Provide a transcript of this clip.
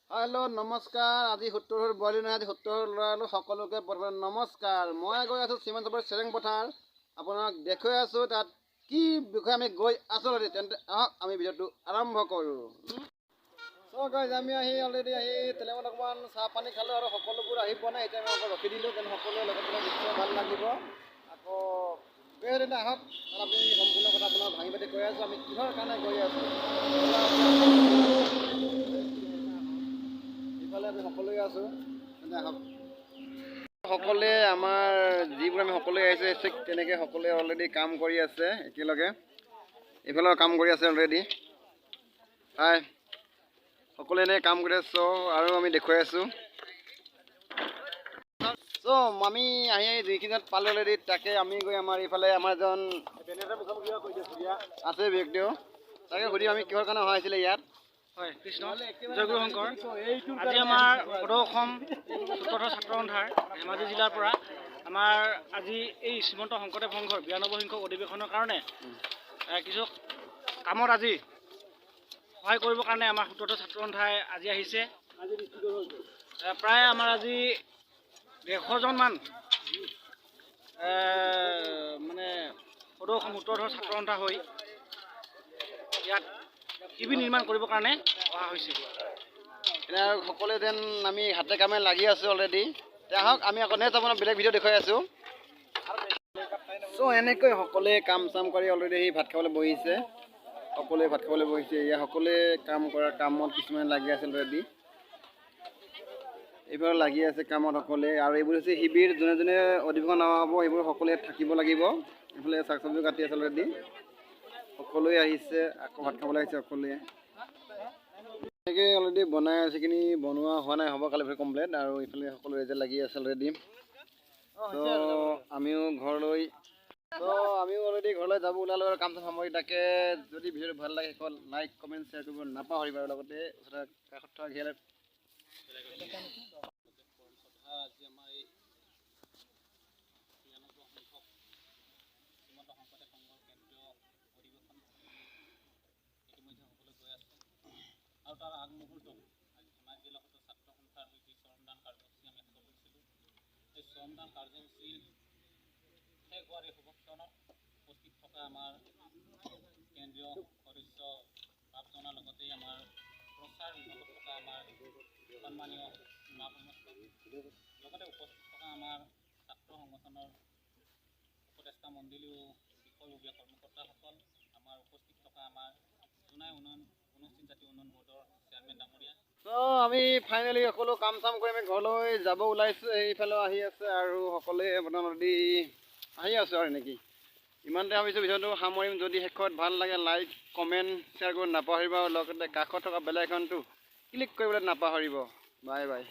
Hello' নমস্কাৰ। আজি 70 বোৱাৰী নহয়, আজি 70 ল'ৰা সকলোকে প্ৰথমে নমস্কাৰ। মই গৈ আছোঁ চিমেণ্ট চাপৰি চেৰেং পথাৰ, আপোনাক দেখুৱাই আছোঁ তাত কি বিষয়ে আমি গৈ আছোঁ অলৰেডি। তেন্তে আহক, আমি ভিডিঅ'টো আৰম্ভ কৰোঁ। চ' গাইজ, আমি আহি অলৰেডি আহি তেলেঙত অকণমান চাহ পানী খালোঁ আৰু সকলোবোৰ আহি পোৱা নাই। এতিয়া আমি অকণ ৰখি দিলোঁ, তেনে সকলোৱে লগত গ'লে নিশ্চয় ভাল লাগিব। আকৌ গৈ তেন্তে আহক, তাত আমি সম্পূৰ্ণ কথা আপোনাক ভাঙি পাতি কৈ আছোঁ, আমি কিহৰ কাৰণে গৈ আছোঁ। ইফালে আমি সকলোৱে আছোঁ, তেন্তে আহক। সকলোৱে আমাৰ যিবোৰ আমি সকলোৱে আহিছে, ঠিক তেনেকৈ সকলোৱে অলৰেডি কাম কৰি আছে একেলগে। এইফালেও কাম কৰি আছে অলৰেডি। হাই, সকলোৱে এনেই কাম কৰি আছে আৰু আমি দেখুৱাই আছোঁ। চ' আমি আহি আহি যিখিনিত পালোঁ অলৰেডি, তাকে আমি গৈ আমাৰ এইফালে আমাৰ এজন আছে ব্যক্তিও, তাকে সুধিম আমি কিহৰ কাৰণে অহা হৈছিলে ইয়াত। হয়, কৃষ্ণ, জয়গুৰু শংকৰ। আজি আমাৰ সদৌ অসম সূত্ৰধৰ ছাত্ৰ সন্থাৰ ধেমাজি জিলাৰ পৰা আমাৰ আজি এই শ্ৰীমন্ত শংকৰদেৱ সংঘৰ 92 সংখ্যক অধিৱেশনৰ কাৰণে কিছু কামত আজি সহায় কৰিবৰ কাৰণে আমাৰ সূত্ৰধৰ ছাত্ৰ সন্থাই আজি আহিছে। প্ৰায় আমাৰ আজি 150জনমান মানে সদৌ অসম সূত্ৰধৰ ছাত্ৰ সন্থা হৈ ইয়াত শিবিৰ নিৰ্মাণ কৰিবৰ কাৰণে অহা হৈছে। এনে আৰু সকলোৱে যেন আমি হাতে কামে লাগি আছোঁ অলৰেডি। আহক, আমি আকৌ নেক্সট আপোনাক বেলেগ ভিডিঅ' দেখুৱাই আছোঁ। চ' এনেকৈ সকলোৱে কাম চাম কৰি অলৰেডি আহি ভাত খাবলৈ বহিছে। সকলোৱে ভাত খাবলৈ বহিছে। ইয়াত সকলোৱে কাম কৰা কামত কিছুমান লাগি আছে অলৰেডি, এইফালে লাগি আছে কামত সকলোৱে। আৰু এইবোৰ হৈছে শিবিৰ, যোনে যোনে অধিৱেশন হ'ব সেইবোৰ সকলোৱে থাকিব লাগিব। এইফালে শাক চব্জিও কাটি আছে অলৰেডি। সকলোৱে আহিছে, আকৌ ভাত খাবলৈ আহিছে সকলোৱে। এনেকৈ অলৰেডি বনাই আছে, সেইখিনি বনোৱা হোৱা নাই, হ'ব কালি কমপ্লিট। আৰু ইফালে সকলো ৰাইজে লাগি আছে অলৰেডি। ত' আমিও অলৰেডি ঘৰলৈ যাব ওলালোঁ আৰু কাম চাম সামৰি। তাকে যদি ভিডিঅ'টো ভাল লাগে, শেষত লাইক, কমেণ্ট, শ্বেয়াৰ কৰিব নাপাহৰিব আৰু লগতে ওচৰতে কাষত থকা ঘিয়ালে আজি আমাৰ এই 93 সংখ্যক শ্ৰীমন্ত শংকৰদেৱ সংঘৰ কেন্দ্ৰীয় অধিৱেশন ইতিমধ্যে হ'বলৈ গৈ আছে আৰু তাৰ আগমুহূৰ্তত আজি ধেমাজি জিলা সত্ৰ ছাত্ৰ সন্থাৰ হৈ যি শ্ৰমদান কাৰ্যসূচী আমি হাতত লৈছিলোঁ, সেই শ্ৰমদান কাৰ্যসূচী শেষ হোৱাৰ এই শুভক্ষণত উপস্থিত থকা আমাৰ কেন্দ্ৰীয় সদস্য বাপজনাৰ লগতে আমাৰ প্ৰচাৰ বিভাগত থকা আমাৰ সন্মানীয় বাপ, লগতে উপস্থিত থকা আমাৰ ছাত্ৰ সংগঠনৰ উপদেষ্টা মণ্ডলীও, বিষয়ববীয়া কৰ্মকৰ্তাসকল, আমাৰ উপস্থিত থকা আমাৰ জোনাই উন্নয়ন অনুসূচিত জাতি উন্নয়ন বৰ্ডৰ চেয়াৰমেন ডাঙৰীয়া। ত' আমি ফাইনেলি সকলো কাম চাম কৰি আমি ঘৰলৈ যাব ওলাইছোঁ। এইফালেও আহি আছে আৰু সকলোৱে মোটামুটি আহি আছোঁ আৰু এনেকি ইমানতে ভাবিছোঁ ভিডিঅ'টো সামৰিম। যদি শেষত ভাল লাগে, লাইক, কমেণ্ট, শ্বেয়াৰ কৰিব নাপাহৰিব আৰু লগতে কাষত থকা বেল আইকনটো ক্লিক কৰিবলৈ নাপাহৰিব। Bye bye.